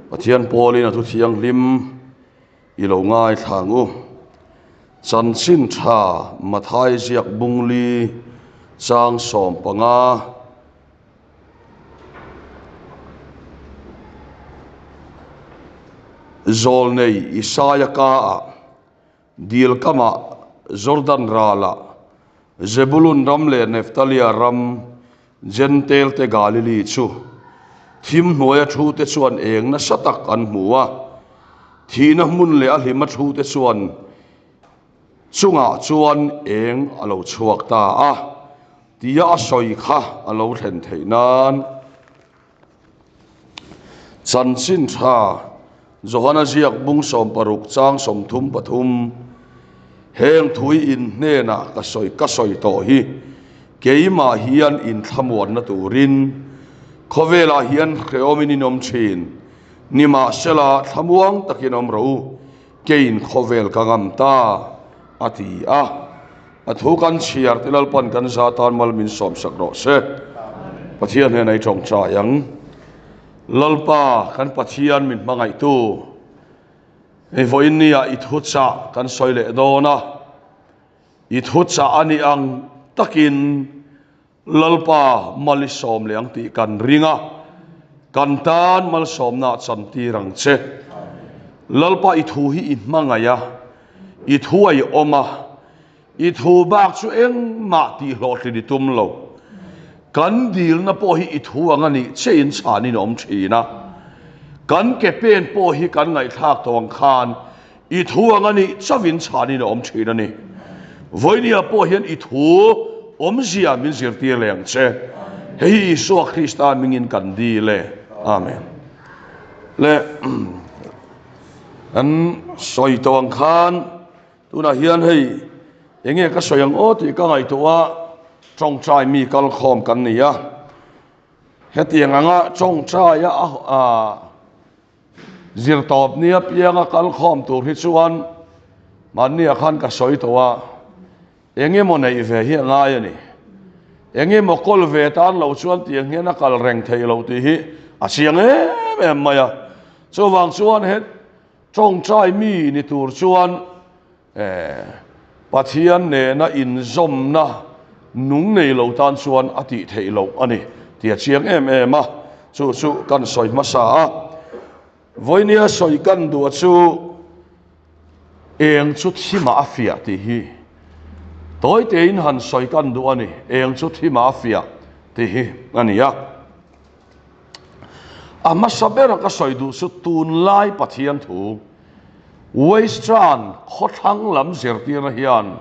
Pathian pawlin a thu thianghlim i lo ngaithla ang u. Chanchin tha Mathai ziak bungli chang 15. Zawlnei Isaia kaah Dil kamah Jordan ralah Zebulun ram leh Neftalia ram Jentail-te Galili chu thim hnuaia thute chuan eng nasa tak an hmu a, thihna hmun leh a hlima thute chuan chungah chuan eng a lo chhuak ta a, tia a sawi kha a lo thlen theih nan. Chanchin tha Johana ziak bung 60 chang 33 Heng thui in hnenah ka sawi ka sawi tawh hi keimah hian inthlamuanna turin khawvelah hian hrehawmin in awm thin. Nimahsela thlamuang takin awm rawh u, keiin khawvel ka ngam ta, a ti a. A thu kan chhiar te Lalpan kan za tan mal min sawmsak rawh se. Pathian hnenah i tawngtai ang. Lalpa kan Pathian min hmangaihtu, hei vawiin nia i thu chah kan sawi leh dawn a, i thu chah a nih ang takin Lalpa mal i sawm leh ang tih kan ring a, kan tan malsawmna a chantir ang che. Lalpa i thu hi i hmangaih a, i thu a i awm a, i thu bak chu engmah tih hlawhtlin i tum lo. Kan dilna pawh hi i thu ang a nih chiahin chhanin a awm thin a, kan ke pen pawh hi kan ngaihthlak tawh ang khan I thu ang a nih chauhin chhanin a awm thin a ni. Vawinia pawh hian i thu awmzia min zirtir leh ang che. Hei hi Isua Krista mingin kan dil e. Amen. Le an sawi tawh ang khan tunah hian hei enge ka sawi ang aw tih ka ngaihtuah a, tawngtai mi kalkhawm kan ni a. Hetiang anga tawngtaia a Zirtawp nia pianga kal khawm tur hi chuan mahnia khan ka sawi tawh a, eng emaw neih ve hi a ngai a ni. Eng emaw kawl ve tan loh chuan tiang hian a kal reng theih loh tih hi a chiang em em mai a. Chuvang chuan he tawngtai mi ni tur chuan Pathian nena inzawmna nung nei lo tan chuan a tih theih loh a ni tih a chiang em em a, chu chu kan sawi hmasa a. Vawinia sawi kan duh chu eng chu thimah a fiah tih hi tawi tein han sawi kan duh a ni, eng chu thimah a fiah tih hi a ni a. A hmasa bera ka sawi duh chu tunlai Pathian thu Western khawthlang lam zirtirna hian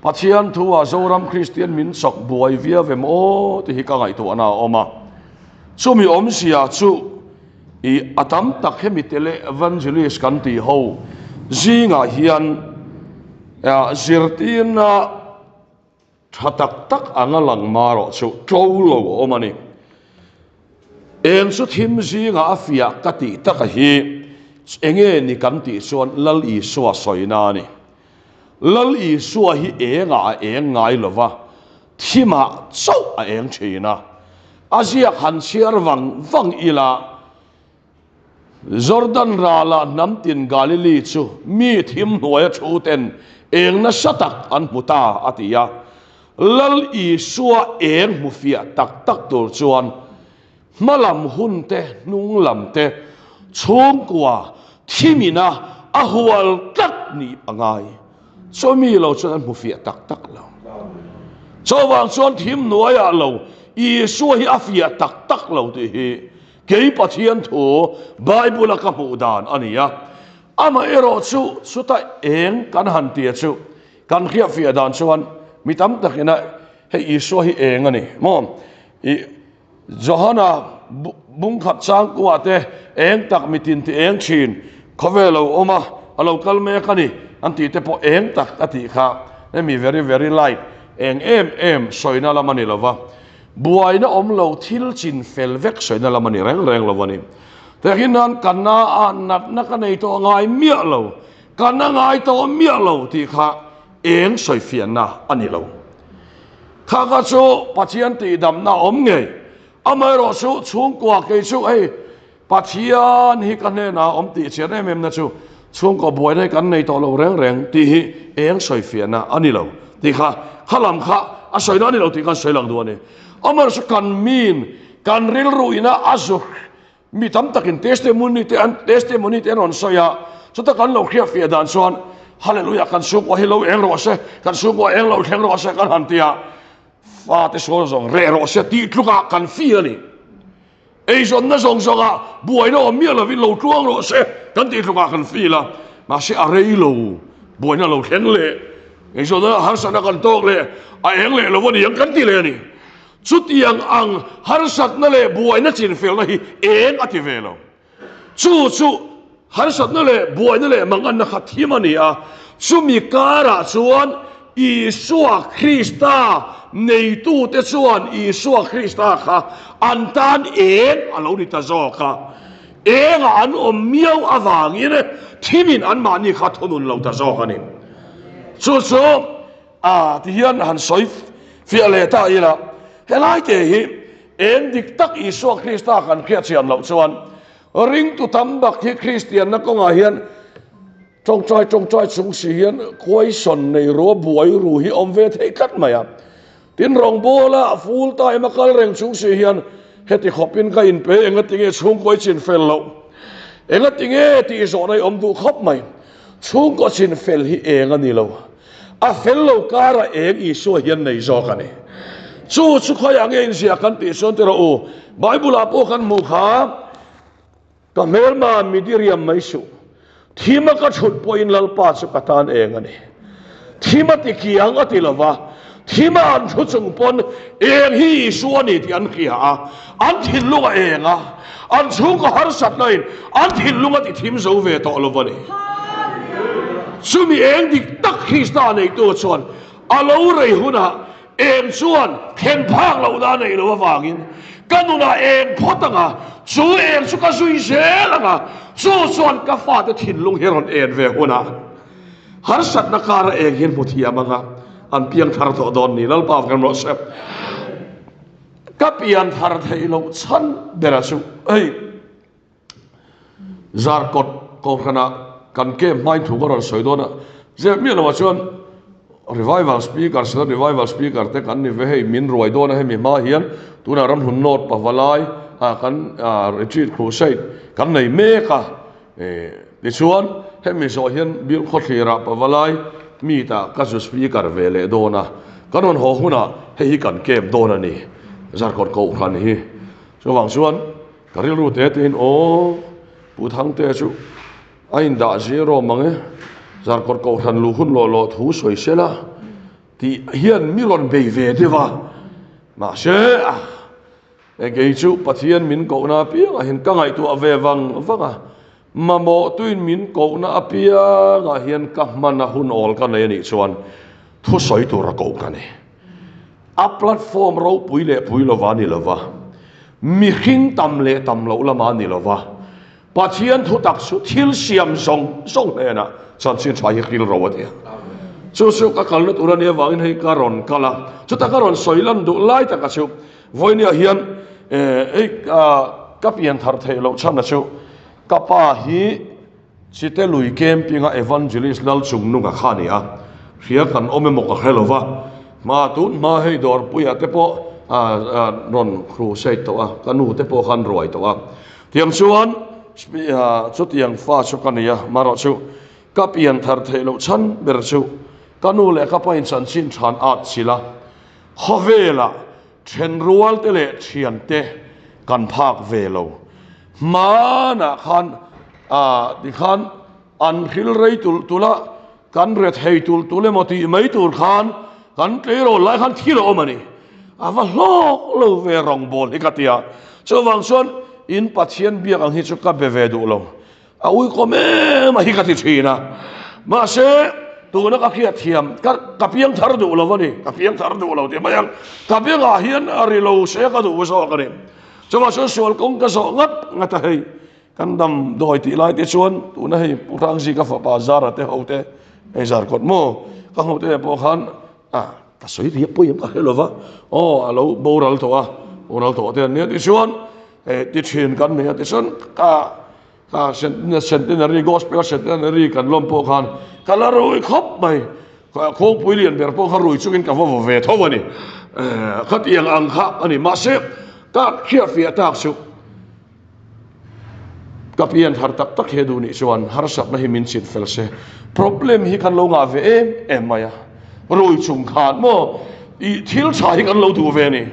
Pathian thu-ah Zoram Kristian min chawk buai viau em aw tih hi ka ngaihtuahna a awm a. Chumi awmzia chu i a tam tak hemi tele evangelist kan tih ho zingah hian zirtirna Tha tak tak anga lang marawh chu tlo lo a awm a ni. Eng chu thim zingah a fiah ka tih taka hi enge ni kan tih chuan Lal Isua sawina a ni. Lal Isua hi engah a eng ngai lo va, thimah chauh a eng thin a. A ziak han chhiar vang vang ila, Jordan rala hnam tin Galili chu mi thim hnuaia thu ten eng nasa tak an hmu ta, a ti a. Lal Isua eng hmu fiah tak tak tur chuan hma lam hun te, hnung lam te, chhungkua thimina a hual tlat nih a ngai. Chumi lo chuan an hmu fiah tak tak lo. Chuvang chuan thim hnuaiah lo Isua hi a fiah tak tak lo tih hi Kei Pathian thu Bible-a ka hmuh dan a ni a, amaherawhchu chuta eng kan han tia chu kan hriatfiah dan chuan mi tam takin a hei Isua hi eng a ni maw? I Johana bungkhat changkuah te eng tak mitin ti eng thin khawvel lo awm a, a lo kal mek a ni an tih te pawh eng tak a tih kha hemi very very light eng em em sawina lam a ni lova. Buaina awm lo thil chin fel vek sawina lam a ni reng reng lo a ni. Takin nan ka na a natna ka nei tawh ngai miah lo, ka na ngai tawh miah lo tih kha eng sawifiahna a ni lo. Kha kha chu Pathian tihdamna awm ngei. Amaherawhchu chhungkua kei chu hei. Pathian hi ka hnenah a awm tih chian em em na chu chhungkaw buaina hi kan nei tawh lo reng reng tih hi eng sawifiahna a ni lo tih kha kha lam kha a sawina a ni lo tih khan sawi lang duh a ni. Amaherawhchu kan min kan rilru ina a zu Mi tam takin testimony te an testimony te an rawn sawi a, chuta kan lo hriatfiah dan chuan Hallelujah kan chhungkua hi lo eng rawh se, kan chhungkua eng lo thleng rawh se kan han ti a, fate sawn zawng reh rawh se tih tlukah kan feel a ni. Eizawnna zawng zawngah buaina awm miah lovin lo tluang rawh se kan tih tlukah kan feel a, mahse a rei lo, buaina lo thleng leh, eizawnna harsatna kan tawk leh a eng leh lo a ni ang kan ti leh a ni. Chutiang ang harsatna leh buaina chinfelna hi eng a ti ve lo. Chu chu harsatna leh buaina leh manganna kha thim a ni a, chumi karah chuan Isua Krista neitute chuan Isua Krista kha an tan eng a lo ni ta zawk a. Engah an awm miau avangin thimin anmahni kha thunun lo ta zawk a ni. Chu chu. A ti hian han sawi fiah leh ta ila, helai te hi eng dik tak Isua Krista kan hriat chian loh chuan ringtu tam tak hi Kristianna kawngah hian tawngtai tawngtai chung si hian question nei rua buai ru hi awm ve thei tlat mai a. Tin, rawngbawla full time a kal reng chung si hian heti khawpin ka inpe engatinge chhungkaw i chin fel loh? Engatinge tih zawhna i awm duh khawp mai. Chhungkaw chin fel hi eng a ni lo. A fel lo kara eng Isua hian nei zawk a ni. Chu chu khawiah nge inziah kan tih chuan ti rawh u, Bible-ah pawh kan hmuh kha, Ka hmelma mi diriam mai suh, thima ka thut pawhin Lalpa chu ka tan eng a ni. Thima ti kiang a ti lo va, thima an thu chung pawn eng hi Isua a ni tih an hria a, an thinlung a eng a, an chhungkaw harsatna in an thinlung a ti thim zo ve tawh lo a ni. Chumi eng dik tak Krista neitu chuan a lo rei hunah eng chuan thlen phak lohna a neih loh avangin ka nunah eng phawt ang a, chu eng chu ka zui zel ang a, chu chuan ka fate thinlung hi rawn en ve hunah Harsatna kara eng hian hmu thiam anga an piang thar tawh dawn ni Lalpa kan rawh se. Ka pian thar theih loh chhan bera chu hei Zarkawt kohhrana kan camp hmain thu ka rawn sawi dawn a, zep miah loah chuan revival speaker Synod revival speaker te kan ni ve hei min ruai dawn a hemi hma hian tunah ramhlun north pavalai ah kan retreat crusade kan nei mek a. Tichuan, hemi zawh hian Bill Khawthlirah Pavalai meet-ah ka zu speaker ve leh dawn a, kan rawn haw hunah hei hi kan camp dawn a ni, Zarkawt Kohhran hi. Chuvang chuan ka rilru te tein aw, Pu Thangtea chu a indah zero mang e, Zarkawt Kohhran luh hun lawh lawh thu sawi sela tih hian mi rawn bei ve deuh a, mahse a. Kei chu Pathian min kohna apiangah hian ka ngaihtuah ve vang vang a, mamawhtuin min kohna apiangah hian ka hman a hun awl ka nei a nih chuan thusawi tura koh ka ni. A platform ropui leh pui lova a ni lova, mihring tam leh tam loh lama a ni lova, Pathian thu tak chu thil siam zawng zawng hnenah chanchin tha hi hril ro a ti a. Chu chu ka kalna tur a nih avangin hei ka rawn kal a, chuta ka rawn sawi lan duh lai taka chu vawinia hian hei ka pian thar theih loh chhan a chu ka pa hi Chite lui camping a Evangelist Lalchungnunga kha a ni a, hria kan awm emaw ka hre lo va, hma tun hma hei dawrpuiah te pawh rawn crusade tawh a, ka nu te pawh khan ruai tawh a. Tiang chuan chutiang fa chu ka nei a, marawh chu ka pian thar theih loh chhan ber chu ka nu leh ka pain chanchin than at chilh a, khawvelah thenrual te leh thian te kan phak ve lo. Hmanah khan tikhan an hril rei tulh tulh a, kan re thei tulh tulh emaw tih mai tur khan kan tleirawl lai khan thil a awm a ni. A va hlawk lo ve rawngbawl hi ka ti a, chuvang chuan in Pathian biak ang hi chu ka be ve duh lo, a uikawm em a hi ka ti thin a, mahse tuna ka hriat thiam ka ka piang thar duh lo a ni, ka piang thar duh lo tih mai ang, ka bengah hian a ri lo se ka duh zawk a ni, chuvang chuan sual kawng ka zawh ngat ngat a hei. Kan dam dawi tih lai te chuan tuna hei Pu Hrangzika fapa Zara te ho te hei zar kawt maw ka hmuh te pawh khan ah ka sawi riak pawh em ka hre lova aw a lo boral tawh a boral tawh te an nia tichuan. ti thin kan nei a tichuan ka ka centenary gospel centenary kan lawm pawh khan ka la rui khawp mai khawngpui lian ber pawh kha rui chungin ka va vaw ve tho a ni khatiang ang kha a ni mahse ka hriatfiah tak chu Ka pian har tak tak he duh nih chuan harsatna hi min chin fel se. Problem hi kan lo ngah ve em em mai a. Rui chung khan maw i thil tha hi kan lo duh ve a ni.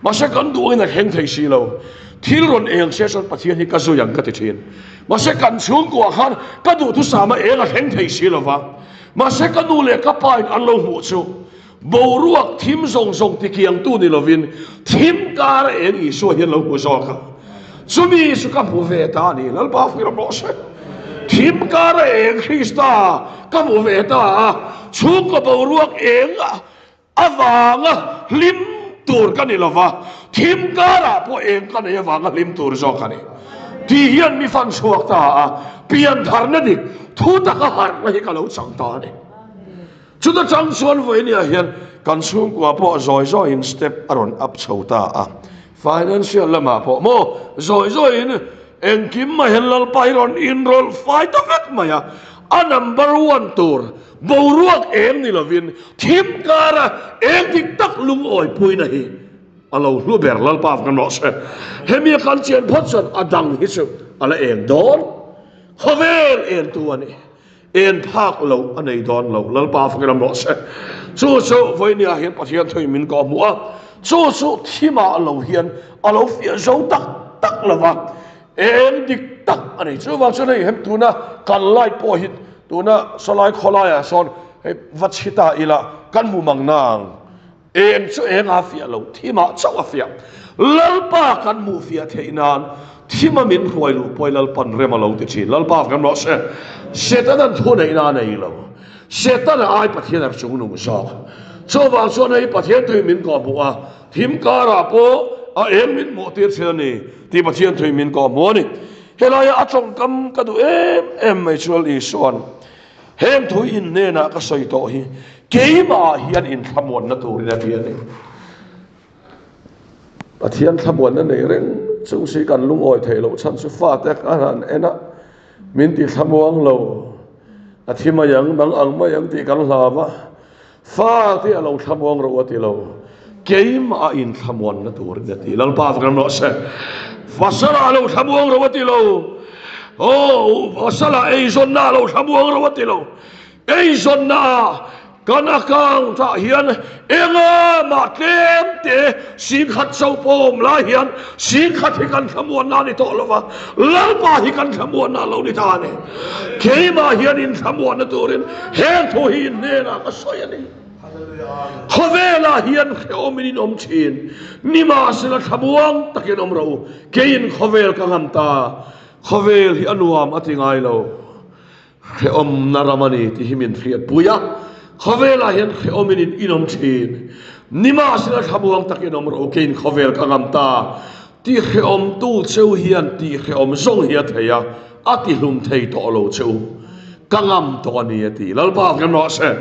Mahse kan duh angin a thleng thei si lo. Thil rawn eng se chuan Pathian hi ka zui ang ka ti thin. Mahse kan chhungkuah khan ka duhthusama eng a thleng thei si lo va. Mahse ka nu leh ka pa in an lo hmuh chu Boruak thim zawng zawng tikiangtu ni lovin thim kara eng Isua hian lo hmu zawk a. Chumi chu ka hmu ve ta a ni, Lalpa fuih rawh se. Thim kara eng Krista ka hmu ve ta a, chhungkaw boruak eng avanga hlim tur ka ni lova, thim karah pawh eng ka nei avanga hlim tur zawk a ni. Tih hian mi fan chhuak ta a, piantharna dik thu taka harhna hi ka lo chang ta a ni. Chuta chang chuan vawinia hian kan chhungkua pawh zawi zawiin step a rawn up chho ta a, financial lamah pawh maw zawi zawiin engkim mai hian Lalpa hi rawn inrawlh fai ta vek mai a, a number one tur boruak eng ni lovin thim kara eng dik tak lungawipuina hi a lo hlu ber Lalpa kan rawh se. Hemi a kan chian phawt chuan a dang hi chu a la eng dawn khawvel entu a ni. En phak lo a nei dawn lo, Lalpa fakin a mawh se. Chu chu vawinia hian Pathian thuin min kawh hmuh a, chu chu thimah lo hian a lo fiah zo tak tak lo va, eng dik tak a ni. Chuvang chuan hei hem tuna kan light pawh hi tuna sawlai khawlaiah sawn hei va chhi ta ila kan hmu mang nang. Eng chu eng a fiah lo, thimah chauh a fiah. Lalpa kan hmuh fiah theih nan thima min hruai luh pawhin Lalpan rem a lo ti thin. Lalpa kan rawh se. Setanan thu neihna a nei lo. Setana ai Pathian a chung nung zawk. Chuvang chuan hei Pathian thuin min kawhhmuh a, thim karah pawh a eng min hmuh tir thin a ni tih Pathian thuin min kawhhmuh a ni. Helaia a tawngkam ka duh em em mai chu Lal Isua'n Heng thu in hnenah ka sawi tawh hi keimahah hian inthlamuanna turin a ti a ni. Pathian thlamuanna nei reng chung si kan lungawi theih loh chhan chu fate ka han en a, min ti thlamuang lo, a thi mai ang, dang ang mai ang tih kan hlau a, Fate a lo thlamuang rawh u a ti lo, keimah a inthlamuanna turin a ti. Lalpa fak ram rawh se. Pasala a lo thlamuang rawh a ti lo. Aw, pasala eizawnna a lo thlamuang rawh a ti lo. Eizawnna ah kan account ah hian enga mah tlem te singkhat chauh pawh awm lai hian singkhat hi kan thlamuanna a ni tawh lo va, Lalpa hi kan thlamuanna a lo ni ta a ni. Keimah hian inthlamuanna turin heng thu hi in hnenah ka sawi a ni. Khawvelah hian hrehawmin in awm thin, nimahsela thlamuang takin awm rawh u, keiin khawvel ka ngam ta, khawvel hi a nuam a ti ngai lo. Hrehawmna ram a ni tih hi min hriatpui a, khawvelah hian hrehawmin in inawm thin. Nimahsela thlamuang takin awm rawh u, keiin khawvel ka ngam ta. Tihrehawmtu cheu hian tihrehawm zawng hi a thei a, a tihlum thei tawh lo che u. Ka ngam tawh a ni a ti. Lalpa kan rawh se.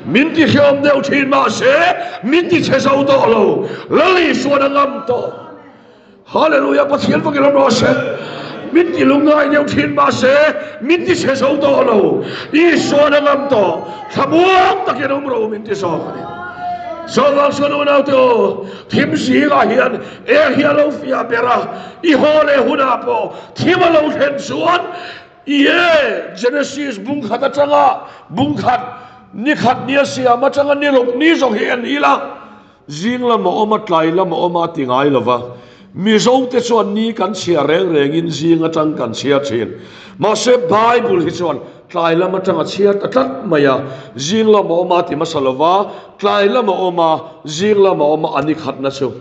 Min tihrehawm deuh thin mahse min tichhe zo tawh lo. Lal Isuan a ngam tawh. Hallelujah Pathian fakin awm rawh se. Min ti lungngai deuh thin mahse min ti chhe zo tawh lo. Isuan a ngam tawh. Thlamuang takin awm rawh u min ti zawk a ni. Chuvang chuan unaute aw, thim zingah hian eng hi a lo fiah ber a, i haw leh hunah pawh thim a lo thlen chuan ie Genesis bung khat atanga bung khat ni khat nia siam atanga ni ruk ni zawng hi en ila, Zing lam a awm a, tlai lam a awm a, a ti ngai lo va. Mizote chuan ni kan chhiar reng rengin zing atang kan chhiar thin. Mahse, Bible hi chuan tlai lam atang a chhiar ta tlat mai a. Zing lam a awm a, a ti hmasa lo va, tlai lam a awm a, zing lam a awm a, a ni khatna chu.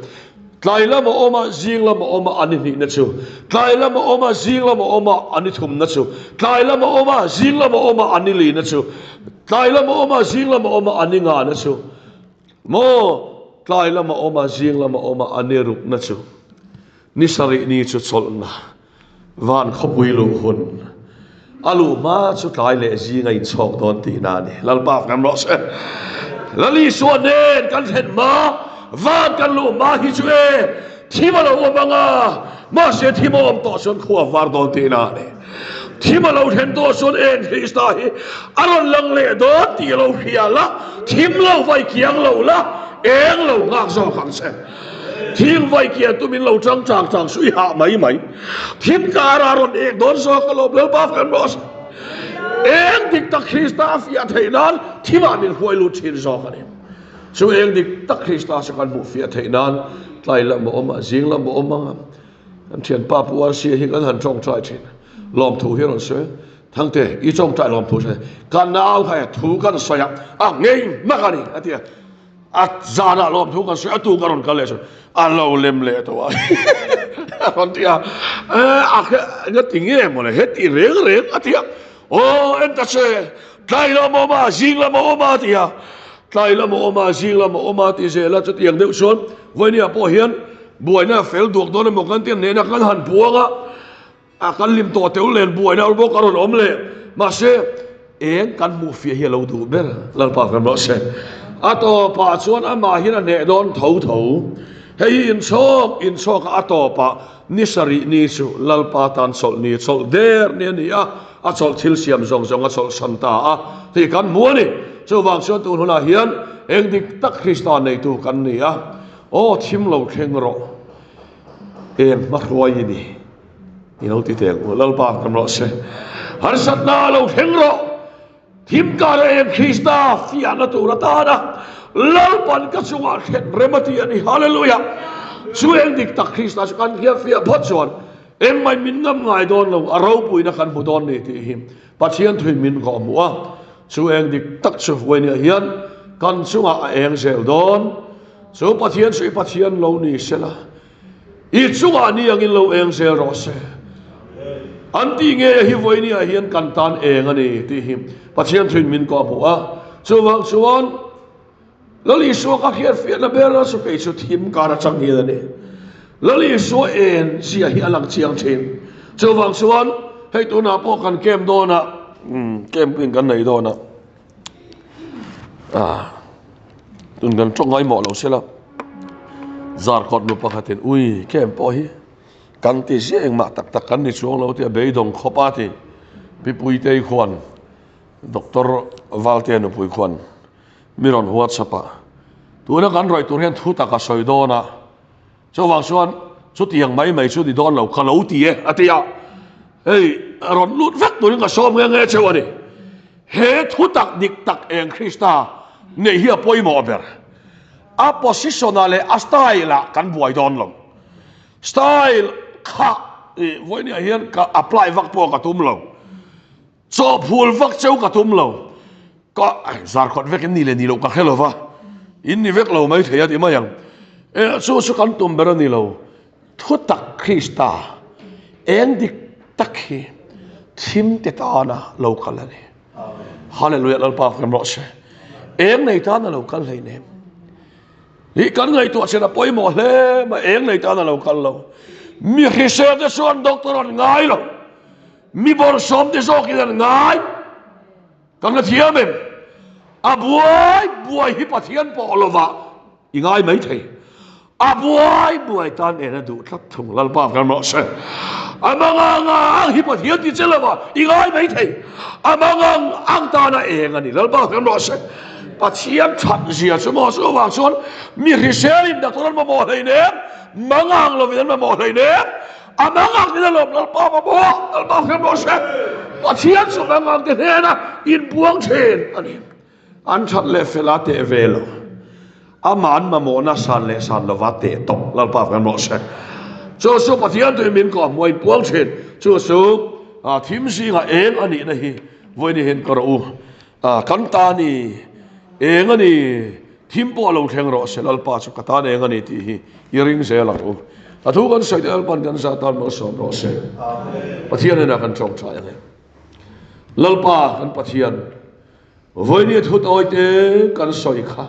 Tlai lam a awm a, zing lam a awm a, a ni hnihna chu. Tlai lam a awm a, zing lam a awm a, a ni thumna chu. Tlai lam a awm a, zing lam a awm a, a ni lina chu. Tlai lam a awm a, zing lam a awm a, a ni ngana chu. Maw tlai lama awm a, zing lama awm a, a ni rukna chu ni sarih ni chu chawlhna van khawpui luh hun a luh hma chu tlai leh zing a inchhawk dawn tihna a ni. Lalpa kan rawh se. Lal Isua nen kan thlen hma, van kan luh hma hi chu e. Thim a lo awm ang a, mahse thim a awm tawh chuan khua var dawn tihna a ni. Thim a lo thlen tawh chuan eng Krista hi a rawn lang leh dawn tih a lo hria la, thim lo vai kiang lo la, eng lo nghak zawk ang che. Thing vai kian tumin lo chang chang chang suih hah mai mai. Thim kara rawn ek dawn zawk alawm Lalpa kan rawh se. Eng dik tak Krista a fiah theih nan thimah min hruai lut thin zawk a ni. Chu eng dik tak Krista chu kan hmuh fiah theih nan tlai lam a awm a, zing lam a awm ang a. Kan thianpa Pu Arsia hi kan han tawngtai thin. Lawmthu hi a rawn sawi. Thangte, i tawngtai lawmthu sawi. Ka nau kha e thu kan sawi a, a ngei hmak a ni a ti a. A zanah lawmthu kan sawi a, tu ka rawn kal leh sawi. A lo lem leh tawh a a rawn ti a. A nga ti nge mawle heti reng reng a ti a. Aw en ta che, tlai lam a awm a, zing lam a awm a a ti a. Tlai lam a awm a, zing lam a awm a ti zel a, chutiang deuh chuan vawinia pawh hian buaina fel duak dawn emaw kan ti a, nena kan han buang a, a kan lim tawh teuh len buaina bawk a rawn awm leh. Mahse, eng kan hmuh fiah hi a lo duh ber, Lalpa kan rawh se. A tawpah chuan amah hian a hneh dawn tho tho. Hei hi inchhawk inchhawk a, a tawpah ni sarih ni chu Lalpa tan chawlh ni, chawlh der ni a ni a, a chawlh thil siam zawng zawng a chawlhsan ta a tih kan hmu a ni. Chuvang chuan tun hunah hian eng dik tak Krista neitu kan ni a, aw thim lo thleng rawh, eng hmahruai i ni i lo ti teh ang u, Lalpa kan rawh se. Harsatna lo thleng rawh, thim kara eng Krista fiahna tur atana Lalpan ka chungah thlen rem a ti a ni. Hallelujah! Chu eng dik tak Krista chu kan hian fiah phawt chuan Engmah min ngam ngai dawn lo, a ropuina kan hmu dawn ni tih hi Pathian thuin min kawh hmuh a, chu eng dik tak chu Vawinia hian kan chungah a eng zel dawn. Chu Pathian chu i Pathian lo ni sela, i chungah ni angin lo eng zel rawh se. An tih ngeia hi Vawinia hian kan tan eng a ni tih hi Pathian thuin min kawh hmuh a, chuvang chuan, Lal Isua ka hriat fiahna ber a chu kei chu thim kar atang hian a ni. Lal Isua en zia hi a lang chiang thin. Chuvang chuan hei tunah pawh kan camp dawn a, camp in kan nei dawn a, ah tun kan tawng ngaimawh lo sela Zarkawt nu pakhatin ui camp pawh hi kan ti ziah engmah tak tak kan ni chuang lo tia beidawng khawp a ti. Pi Puitei khuan Doctor Valtea nupui khuan Mi rawn WhatsApp a, tuna kan rawih tur hian thu tak a sawi dawn a, chuvang chuan chutiang mai mai chu ni dawn lo ka lo ti e a ti a, hei rawn lut vek turin ka sawm nghe nghe cheu a ni. He thu tak dik tak eng Krista neih hi a pawimawh ber. A position ah leh a style ah kan buai dawn lo. Style kha i vawiin ah hian ka apply vak pawh ka tum lo. Chawhphul vak cheu ka tum lo. Ka zarkawt vek in ni leh ni loh ka hre lo va, in ni vek lo mai thei a ti mai ang. E chu chu kan tum ber a ni lo. Thutak Krista eng dik tak hi thim te tana lo kal a ni. Hallelujah Lalpa kan rawh se. Eng nei tana lo kal hleinem. Hi kan ngaihtuah chin a pawimawh hle mai eng nei tana lo kal lo. Mi hrisel te chuan doctor an ngai lo. Mi bawrhsawm te zawkin an ngai. Kan la thiam em? A buai buai hi Pathian pawh lovah i ngai mai thei. A buai buai tan en a duh tlat thung Lalpa kan rawh se. A mangang ang hi Pathian ti che lovah i ngai mai thei. A mangang ang tana eng a ni Lalpa kan rawh se. Pathian that zia chu maw chuvang chuan mi hriselin doctor an mamawh hleinem, mangang lovin an mamawh hleinem. A mangang in alawm Lalpa mamawh, Lalpa hriat rawh se. Pathian chu mangang te hnena inbuang thin a ni. An that leh fel a teh ve lo. Amah an mamawhna san leh san lova teh tawp Lalpa hriat rawh se. Chu chu Pathian tuin min kawh hmuh a inbuang thin. Chu chu thim zingah eng a nihna hi vawiin hian ka rawh u. Kan ta ni, eng a ni, thim pawh lo thleng rawh se, Lalpa chu ka tan eng a ni tih hi i ring zel ang u. A thu kan sawi te Lalpa'n kan zah tan malsawm rawh se. Pathian hnenah kan tawngtai ang e. Lalpa kan Pathian, vawinia thu tawite kan sawi kha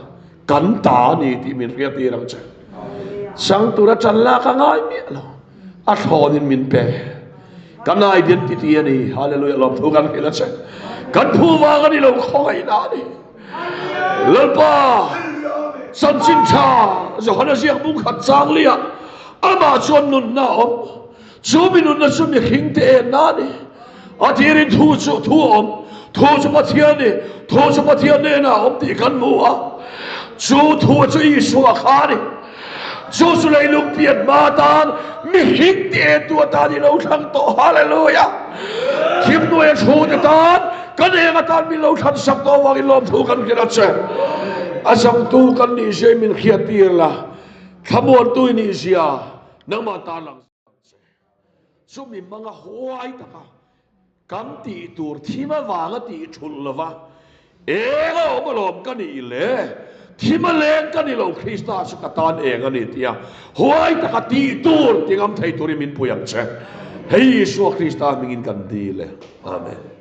kan ta a ni tih min hriattir ang che. Chang tura tan lak a ngai miah lo. A thlawnin min pe. Kan identity a ni. Hallelujah. Lawmthu kan hrilh a che. Kan phu vang a ni lo, khawngaihna a ni. Lalpa, chanchin tha Johana ziak bung khat chang liah. Amah chuan nunna a awm. Chu mi nunna chu mihring te enna a ni. A tirin thu chu thu a awm, thu chu Pathian ni, thu chu Pathian hnenah a awm tih kan hmu a. Chu thu chu Isua kha a ni. Chu chu leilung pian hma atan mihring te entu atan i lo thlang tawh. Hallelujah! Thimhnuaia thu te tan kan eng atan min lo thlan sak tawh avangin lawmthu kan hrilh a che. A zamtu kan nih zia i min hriattir la, thlamuantu i nih zia nangmah tan lang che. Chumi hmanga huai taka kan tih tur thim avanga tih thulh lova eng a awm alawm ka nih le, thim a leng ka ni lo Krista chu ka tan eng a ni tia huai taka tih tur ti ngam thei turin min pui ang che. Hei Isua Krista hmingin kan dil e. Amen.